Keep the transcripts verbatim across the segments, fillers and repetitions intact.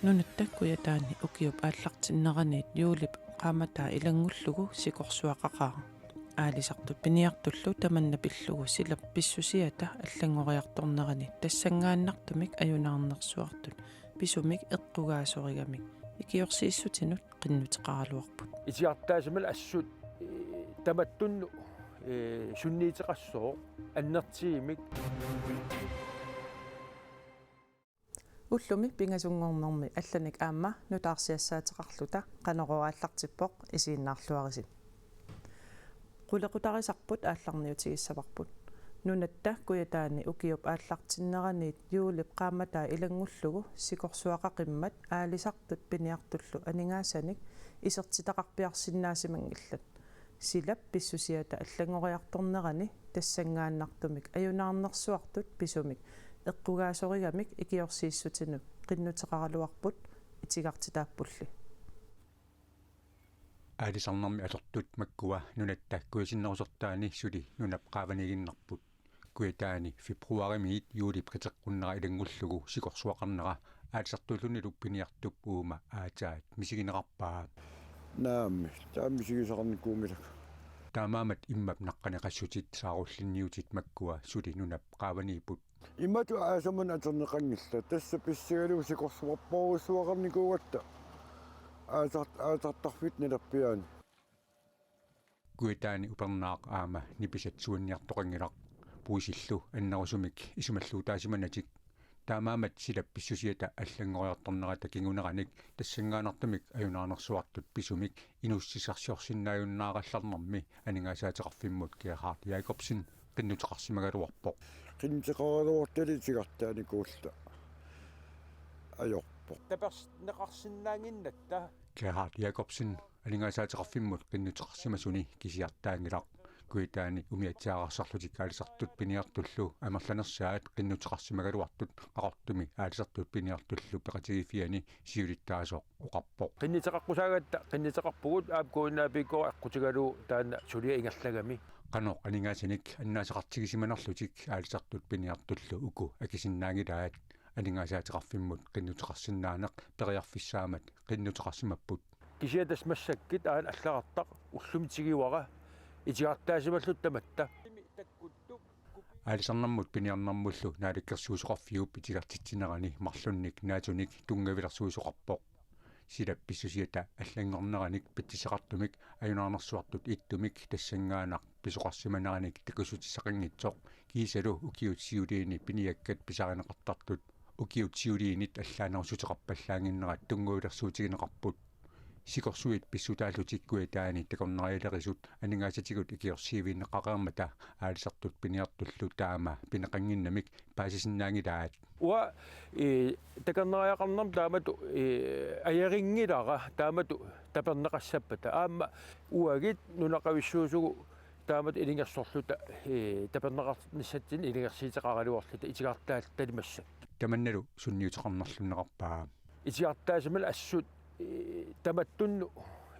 Nunatta Kujataani ukiup aallartinneraniit juulip qaammataa ilanngullugu sikorsuaqaqaaq. Aalisartut piniartullu tamanna pillugu silap pissusiata allanngoriartornerani tassanngaannartumik ajunaarnersuartut pisumik eqqugaasorigamik ikiorsiissutinut qinnuteqaraluarput. Itigartaasimalluni assut, eh, tamattunnut, eh, sunniuteqassooq annertuumik. Ullumi pingasunngornermi allanik aamma nutaarsiassaateqarluta Qanorooq aallartippoq, isiginnaarluarisi. Qulequtarisarput aallarniutigissavarput. Nunatta Kujataani ukiup aallartinneraniit juulip qaammataa ilanngullugu sikorsuaqaqimmat aalisartut piniartullu aningaasanik isertitaqarpiarsinnaasimanngillat. Silap pissusiata allanngoriartornerani tassanngaannartumik ajunaarnersuartut pisumik eqqugaasorigamik ikiorsiissutinut qinnuteqaraluarput, itigartitaappulli. Aalisarnermi atortut makkua nunatta kujasinnerusortaani suli nunap qaavaniiginnarput. Kujataani februarimiit juulip qiteqqunnera ilanngullugu sikorsuaqarnera aalisartuullunilu piniartup uuma aatsaat misigineqarpaa. Naammi, taava misigisaqarnikuunngilanga. Taamaammat immap naqqaniqassutit saarullinniutit makkua suli nunap qaavaniipput. Imatut aasamut atorneqanngillat, tassa pissangalu sikorsuarparujussuaqarnikuugatta aasart-, aasartarfiit nillerpiaani. Kujataani upernaaq aamma nipisat suanniartoqanngilaq, puisillu annerusumik isumalluutaasimanatik. Taamaammat silap pissusiata allanngoriartornerata kinguneranik tassanngaannartumik ajunaarnersuartut pisumik inuussutissarsiorsinnaajunnaarallarnermi aningaasaateqarfimmut Gerhard Jacobsen qinnuteqarsimagaluarpoq. Qinnuteqaraluartali itigartaanikuulluta ajorpoq. Taperneqarsinnaannginnatta. Gerhard Jacobsen aningaasaateqarfimmut qinnuteqarsimasuni kisiartaanngilaq. Kujataani umiatsiaararsorlutik aalisartut piniartullu amerlanersaat qinnuteqarsimagaluartut Qaqortumi aalisartut piniartullu peqatigiiffiani siulittaasoq oqarpoq. Qinnuteqaqqusaagatta qinnuteqarpugut, aap, K N A P-kkoq aqqutigalugu taanna suliaq ingerlagami. Qanoq aningaasanik annaasaqartigisimanerlutik aalisartut piniartullu uku akisinnaanngilaat, aningaasaateqarfimmut qinnuteqarsinnaaneq periarfissaammat qinnuteqarsimapput. Kisianni tassa massakkut aana allagartaq ullumi tigivara itigartaasimalluta tamatta. Aalisarnermut piniarnermullu Naalakkersuisoqarfiup itigartitsinerani marlunnik naatsunik tunngavilersuisoqarpoq. Silap pissusiata allanngorneranik pitsissaqartumik ajunaarnersuartut ittumik tassanngaannaq pisoqarsimaneranik takussutissaqanngitsoq, kiisalu ukiut siuliini piniakkat pisarineqartartut ukiut siuliinit allaanerussuteqarpallaannginnerat tunngavilersuutigineqarput. Sikorsuit pissutaallutik Kujataani takornarialerisut aningaasatigut ikiorsiivigineqareermata aalisartut piniartullu taama pineqannginnamik paasisinnaanngilaat. Uanga, eh, takornariaqarnermut taamatut, eh, ajorinngilara taamatut taperneqassappata. Aamma uagut nunaqavissuusugut taamatut ilungersorluta, eh, taperneqarnissatsinnut ilungersuuteqaraluarluta itigartaattalimassapput. Tamannalu sunniuteqarnerlunneqarpaa. Itigartaasimalluni assut, eh, tamattunnut,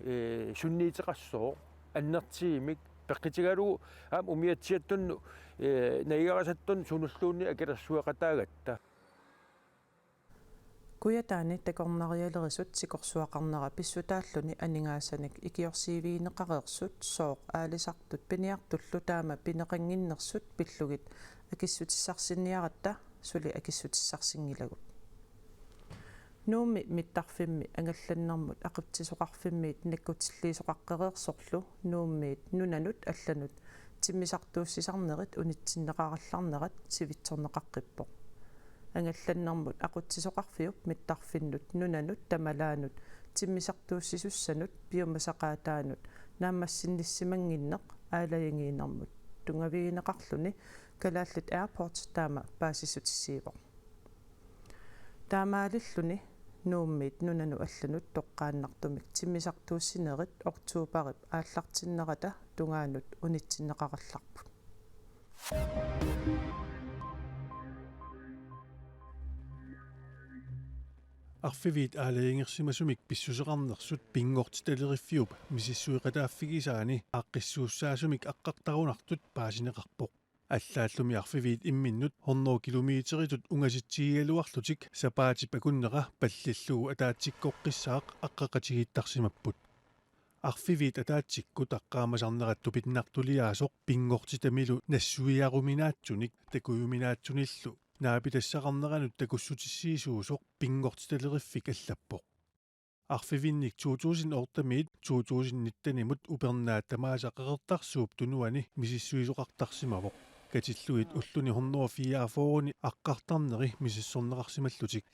eh, sunniuteqassooq annertuumik peqqutigalugu aamma umiatsiattunnut, eh, najugarisaattunnut sunulluunniit akilersueqataagatta. Kujataani takornarialerisut sikorsuaqarnera pissutaalluni aningaasanik ikiorsiivigineqareersut sooq aalisartut piniartullu taama pineqannginnersut pillugit akissutissarsinniaratta suli akissutissarsinngilagut. Nuummi mittarfimmi angallannermut aqutsisoqarfimmiit nakkutilliisoqaqqereersorlu Nuummiit nunanut allanut timmisartuussisarnerit unitsinneqarallarnerat sivitsorneqaqqippoq. Angallannermut aqutsisoqarfiup mittarfinnut nunanut tamalaanut timmisartuussisussanut piumasaqaataanut naammassinnissimannginneq aalajangiinermut tunngavigineqarluni Kalaallit Airports taama paasissutissiivoq. Taamaalilluni Nuummiit nunanut allanut toqqaannartumik timmisartuussinerit oktobarip aallartinnerata tungaanut unitsinneqarallarput. Arfiviit aalajangersimasumik pissuseqarnersut Pinngortitaleriffiup misissueqataaffigisaani aaqqissuussaasumik aqqartarunartut paasineqarpoq. Allaallumi arfiviit imminnut hundrede kilometeritut ungasitsigigaluarlutik sapaatip akunnera pallillugu ataatsikkoqqissaaq aqqeqatigiittarsimapput. Arfiviit ataatsikkut aqqaamasarnerat tupinnartuliaasoq pinngortitamilu nassuiaruminaatsunik takujuminaatsunillu naapitassaqarneranut takussutissiisuusoq Pinngortitaleriffik allappoq. Arfivinnik to tusind otte-miit to tusind nitten-imut upernaat tamaasa Qeqertarsuup Tunuani misissuisoqartarsimavoq. Katillugit ulluni hundrede fireogfyrre-ni aqqartarneri misissorneqarsimallutik.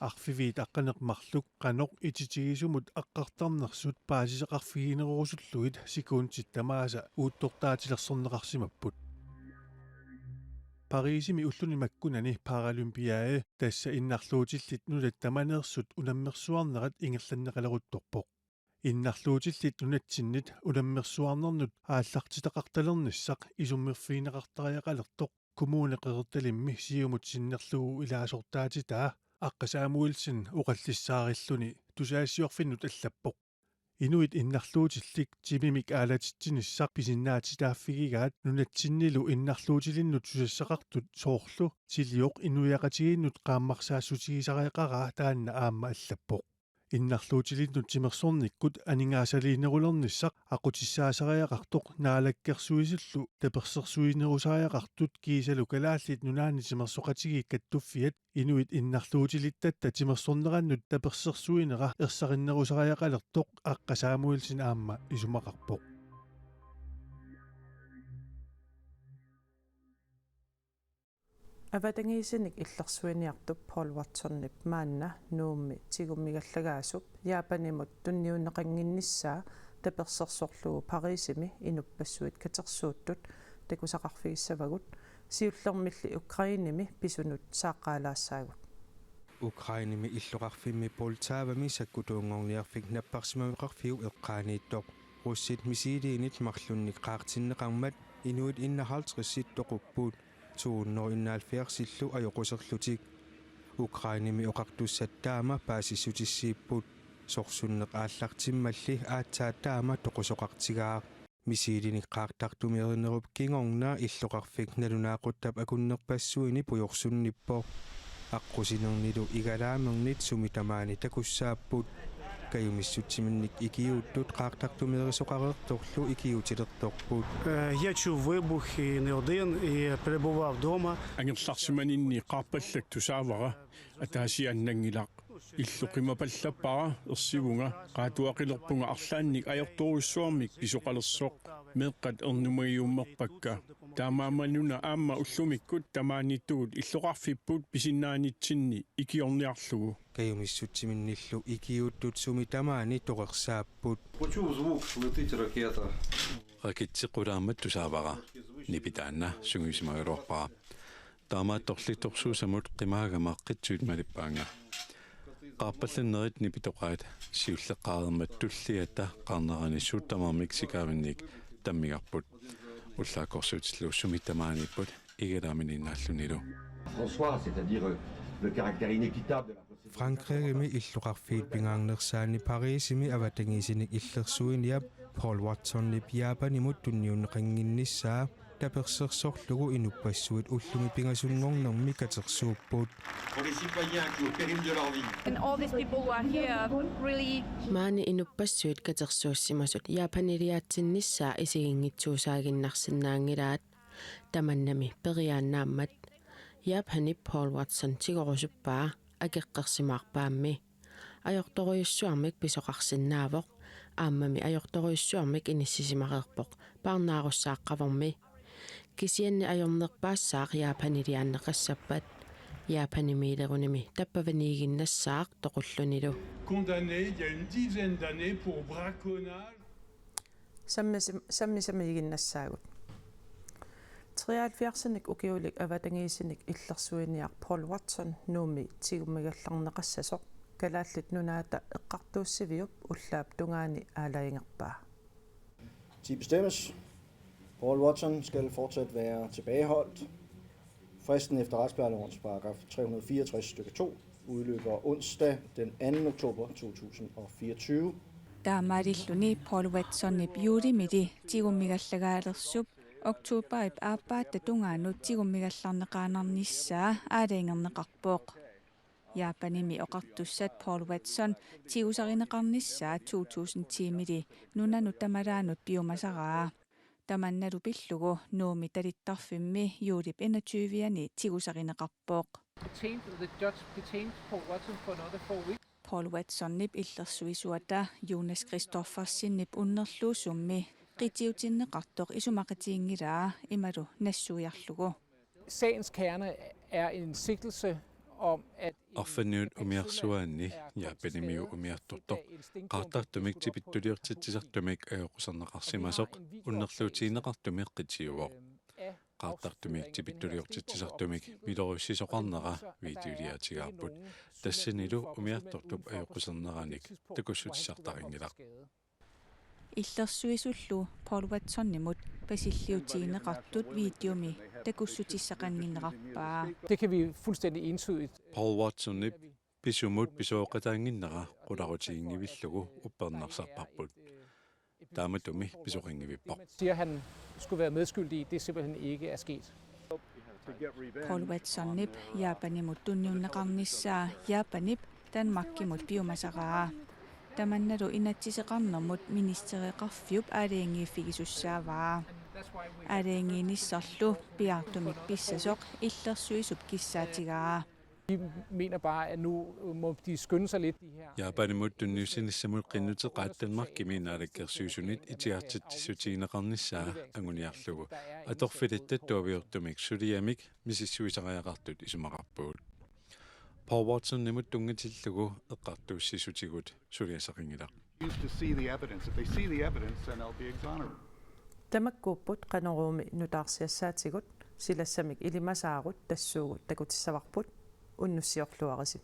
Arfiviit aqqaneq-marluk qanoq ititigisumut aqqartarnersut paasisaqarfiginerorusullugit sekundit tamaasa uuttortaatilersorneqarsimapput. Parisimi ulluni makkunani Paralympiade, tassa innarluutillit nunat tamaneersut unammersuarnerat ingerlanneqaleruttorpoq. Innarluutillit nunatsinnit unammersuarnernut aallartitaqartalernissaq isummerfigineqartariaqalertoq Kommune Qeqertalimmi Siumut sinnerlugu ilaasortaatitaa Aqqa Samuelsen oqallissaarilluni tusagassiorfinnut allappoq. Inuit innarluutillit timimik aalatitsinissaq pisinnaatitaaffigigaat nunatsinnilu innarluutilinnut susassaqartut, soorlu Silioq inuiaqatigiinnut qaammarsaassutigisariaqaraa, taanna aamma allappoq. Innarluutilinnut timersornikkut aningaasaliinerulernissaq aqutissaassariaqartoq Naalakkersuisullu tapersersuinerusariaqartut kiisalu Kalaallit Nunaanni Timersoqatigiit Kattuffiat inuit innarluutilittatta timersornerannut tapersersuinera ersarinnerusariaqalertoq Aqqa Samuelsen aamma isumaqarpoq. Avatangiisinik illersuiniartup Paul Watsonip maanna Nuummi tigummigallagaasup Japanimut tunniunneqannginnissaa tapersersorlugu Parisimi inuppassuit katersuuttut takusaqarfigissavagut, siullermilli Ukrainemi pisunut saaqqaalaassaagut. Ukrainemi illoqarfimmi Poltavami sakkutuunngorniarfik napparsimmaveqarfiup eqqaaniittoq russit missilinit marlunnik qaartinneqarmat inuit enoghalvtredsit toqupput, to hundrede enoghalvfjerdsillu ajoquserlutik. Ukrainemi oqartussat taama paasissutissiipput. Sorsunneq aallartimmalli aatsaat taama toqusoqartigaaq. Missilinik qaartartumeerinerup kingorna illoqarfik nalunaaquttap akunnerpassuini pujorsunnippoq. Aqqusinernilu igalaamernit sumi tamaani takussaapput. Kajumissutsiminnik ikiuuttut qaartartumeerisoqareertorlu ikiuutilertorput. Е, я чув вибухи не один і перебував вдома. Angerlarsimaninni qaarpallak tusaavara, ataasiaannanngilaq. Illu qimapallappara, ersivunga, qaatuaqilerpunga arlaannik ajortorujussuarmik pisoqalersoq. Meeqqat ernumagiummerpakka. Taamaammanuna aamma ullumikkut tamaaniittugut illoqarfipput pisinnaanitsinni ikiorniarlugu. Kajumissutsiminilu ikiuuttut sumi tamaani torersaapput. Почув звук, летить ракета. Raketsi qulaammat tusaavara. Nipi taanna sungiusimagaluarpara. Taamaattorli torsuusamut qimaagama qitsuit malippaannga. Qaarpallannerit nipitoqaat, siulleqqaareermat tulliata qaarnerani suut tamarmik sikaavinnik tammigarput. Ullaakkorsuutillu sumi tamaaniipput igalaaminiinnaallunilu. François, c'est-à-dire, euh, le caractère inéquitable de la procédure. Frankrigimi illoqarfiit pingaarnersaanni Parisimi avatangiisinik illersuiniap Paul Watsonip Japanimut tunniunneqannginnissaa tapersersorlugu inuppassuit ullumi pingasunngornermi katersuupput. Pour les citoyens qui, au péril de leur vie. And all these people who are here really. Maani inuppassuit katersuussimasut Japaniliaatsinnissaa isiginngitsuusaaginnarsinnaanngilaat. Tamannami periaannaammat Japanip Paul Watson tigorusuppaa akeqqersimaarpaammi. Ajortorujussuarmik pisoqarsinnaavoq, aammami ajortorujussuarmik inissisimareerpoq paarnaarussaaqqavormi. Kisianni ajornerpaassaaq Japaniliaanneqassappat. Japanimiilerunimi tappavaniiginnassaaq toqullunilu. Condamné il y a une dizaine d'années pour braconnage. Sammisim-, sammisamiiginnassaagut. Treoghalvfjerdsinik ukiulik avatangiisinik illersuiniaq Paul Watson Nuummi tigummigallarneqassasoq Kalaallit Nunaata Eqqartuussiviup ullaap tungaani aalajangerpaa. Ti bestemmes. Paul Watson skal fortsat være tilbageholdt. Fristen efter retsplejelovens paragraf tre hundrede fireogtres stykke to udløber onsdag den anden oktober to tusind og fireogtyve. Taamaalilluni Paul Watsonip juulimili tigummigallagaalersup Oktoberip aappaatta tungaanut tigummigallarneqaannarnissaa aalajangerneqarpoq. Japanimi oqartussat Paul Watson tigusarineqarnissaa to tusind ti-mili nunanut tamalaanut piumasaraa. Tamannalu pillugu Nuummi talittarfimmi juulip enogtyve-ani tigusarineqarpoq. Detained, the judge detained Paul Watson for another four weeks. Paul Watsonip illersuisuata Jonas Christoffersenip unnerluusummi qitiutinneqartoq isumaqatiginngilaa imalu nassuiarlugu. Sagens kerne er en sigtelse om, at Arfanniut umiarsuaanni Japanimiu umiartortoq qaartartumik tipittuliortitsisartumik ajoquserneqarsimasoq unnerluutigineqartumik qitiuvoq. Qaartartumik tipittuliortitsisartumik miloriussisoqarnera videoliaatigaarput. Tassanilu umiartortup ajoquserneranik takussutissartaqanngilaq. Illersuisullu Paul Watsonimut pasilliutigineqartut videomi takussutissaqannginnerarpaa. Det kan vi fuldstændig entydigt. Paul Watsonip pisumut pisooqataannginnera qularutiginngivillugu uppernarsarparput. Taamatumi pisoqanngivippoq. Siger, han skulle være medskyldig i, det simpelthen ikke er sket. Paul Watsonip Japanimut tunniunneqarnissaa Japanip Danmarkimut piumasaraa. Tamannalu inatsiseqarnermut ministereqarfiup aalajangiiffigisussaavaa. Aalajangiinissarlu piaartumik pissasoq illersuisup kissaatigaa. Vi mener bare, at nu må de skynde sig lidt, de her. Japanimut tunniussinissamut qinnuteqaat Danmarkimi naalakkersuisunit itigartitsissutigineqarnissaa anguniarlugu atorfilitta tuaviortumik suliamik misissuisariaqartut isumaqarpugut. Paul Watsonimut tunngatillugu eqqartuussissutigut suliassaqanngilaq. Used to see the evidence. If they see the evidence, then they'll be exonerated. Tamakkuupput Qanoruumi nutaarsiassaatigut, silassamik ilimasaarut tassuugut takutissavarput. Unnussiorluarisi.